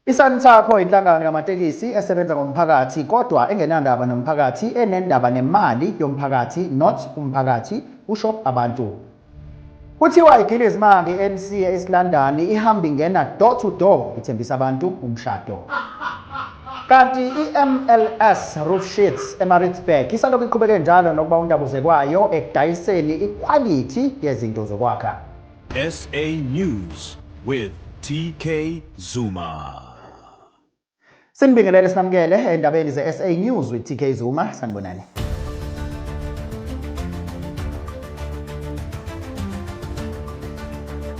I-Santaco inhlangano yamatekisi esebenza ngomphakathi kodwa engenandaba nomphakathi enendaba nemali yomphakathi not umphakathi kusho abantu. Kuthiwa igila izimanga i-ANC e-East London ihamba ingena door to door ithembisa abantu umshado. Kanti i-MLS Roof Sheets eMaritzburg isalokhu iqhubeke njalo nokuba undabuzekwayo ekudayiseni ikhwalithi yezinto zokwakha. SA News with TK Zuma. Sinibingelele sinamukele endabeni ze-SA News with TK Zuma. Sanibonani.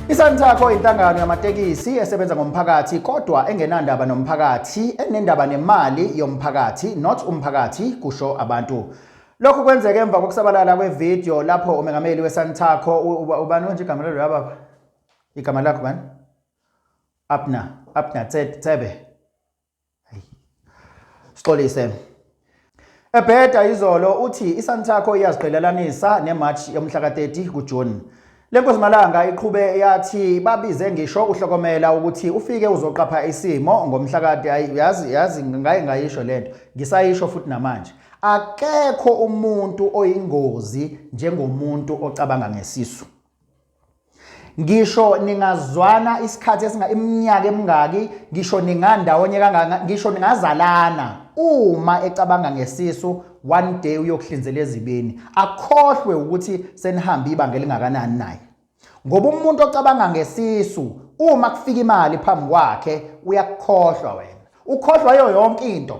ISantaco inhlangano yamatekisi esebenza ngomphakathi kodwa engenandaba nomphakathi enendaba nemali yomphakathi not umphakathi kusho abantu. Lokhu kwenzeke emva kokusabalala kwevideo lapho umengameli weSantaco ubani manje igama lelo baba? Igama lakho bani? Abner, Abner Tsebe. Hayi. Sixolise. Ebheda izolo uthi iSantaco iyaziqhelelanisa neMarch yomhla ka-30 kuJune. Le Nkosi-malanga iqhube yathi babize ngisho uHlokomela ukuthi ufike uzoqapha isimo ngomhla kade yazi yazi ngaye ngayisho lento ngisayisho futhi namanje akekho umuntu oyingozi njengomuntu ocabanga ngesisu ngisho ningazwana isikhathi esinga iminyaka emingaki ngisho ningandawonye kangaka ngisho ningazalana uma ecabanga ngesisu one day uyokuhlinzela ezibini akhohlwe ukuthi senihambe ibanga elingakanani naye ngoba umuntu ocabanga ngesisu uma kufika imali phambi kwakhe uyakukhohlwa wena ukhohlwa yo yonke into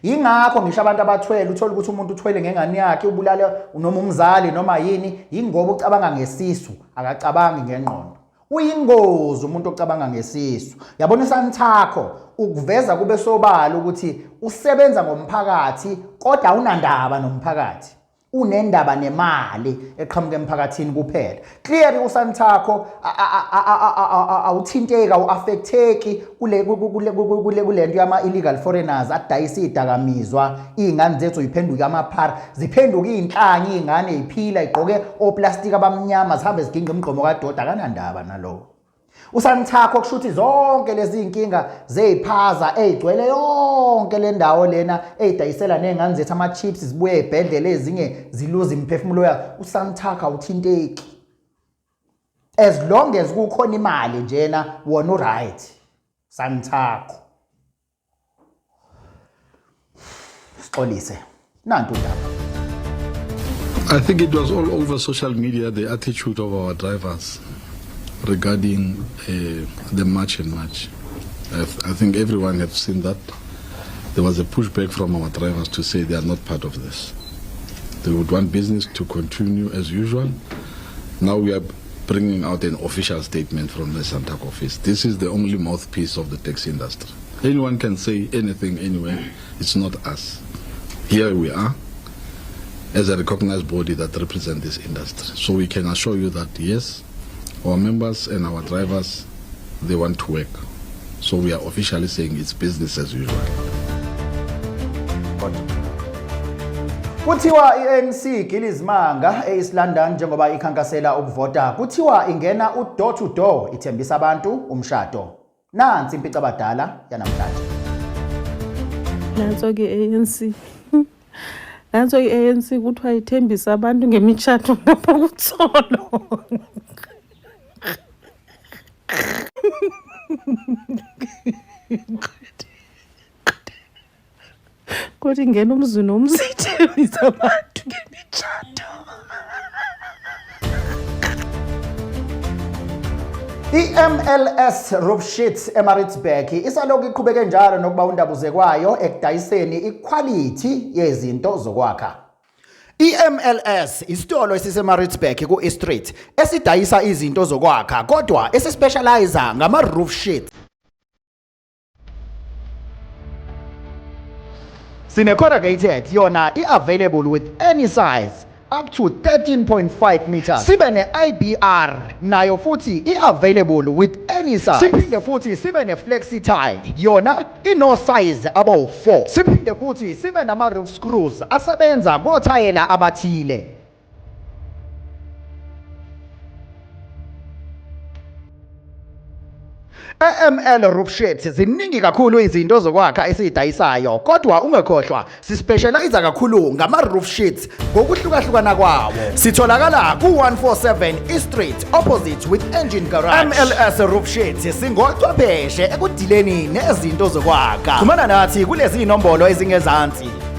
yingakho ngisho abantu abathwele uthola ukuthi umuntu uthwele ngengane yakhe ubulale noma umzali noma yini yingoba ucabanga ngesisu akacabangi ngengqondo Uyingozi umuntu ocabanga ngesisu. Yabona iSantaco ukuveza kube sobala ukuthi usebenza ngomphakathi kodwa awunandaba nomphakathi. Unendaba nemali eqhamuka emphakathini kuphela. Clearly uSantaco awuthinteki awu-affecteki kule kule kule kulento yama illegal foreigners adayisa idakamizwa izingane zethu ziphenduke amaphara ziphenduke izinhlangi izingane ziphila igqoke oplastic abamnyama zihambe ziginqa imigqomo kadoda akanandaba nalowo uSanthakho kusho ukuthi zonke lezi zinkinga zeyiphaza ezigcwele yonke le ndawo lena eyidayisela nezingane zethu ama chips zibuye ezibhedlela ezinye ziluza imiphefumulo yazo uSanthakho awuthinteki as long as kukhona imali njena wona uright Santhakho Sixolise. Nantu udaba. I think it was all over social media the attitude of our drivers regarding the March and March. I, I think everyone have seen that. There was a pushback from our drivers to say they are not part of this. They would want business to continue as usual. Now we are bringing out an official statement from the Santaco office. This is the only mouthpiece of the taxi industry. Anyone can say anything anywhere. It's not us. Here we are as a recognized body that represents this industry. So we can assure you that yes, our members and our drivers, they want to work. So we are officially saying it's business as usual. Kuthiwa i-ANC igila izimanga e-East London njengoba ikhankasela ukuvota. Kuthiwa ingena u-door to door ithembisa abantu umshado. Nansi impicabadala yanamhlanje. Nanso ke ANC. Nanso i-ANC kuthiwa ithembisa abantu ngemitshato ngapha kuTsolo. Kodwa ingena umzi nomzi ithembisa abantu ngemitshato. I-MLS Roof Sheets eMaritzburg isalokhu iqhubeke njalo nokuba undabuzekwayo ekudayiseni ikhwalithi yezinto zokwakha. I-MLS isitolo esiseMaritzburg ku-East Street esidayisa izinto zokwakha kodwa esispecialize ngama-roof sheets. Sine-corrugated yona i-available with any size up to 13.5 meters. Sibe ne-IBR nayo futhi i-available with any size. Siphinde futhi sibe ne-flexi tile yona ino-size abawu-4. Siphinde futhi sibe nama-roof screws asebenza kothayela abathile. E-ML Roof Sheets ziningi kakhulu izinto zokwakha esizidayisayo, kodwa ungakhohlwa, sispecialize kakhulu ngama-roof sheets ngokuhlukahlukana kwawo. Sitholakala ku-147 East Street, opposite with Engine Garage. MLS Roof Sheets, singochwepheshe ekudileni nezinto zokwakha. Xhumana nathi kulezi inombolo ezingezansi.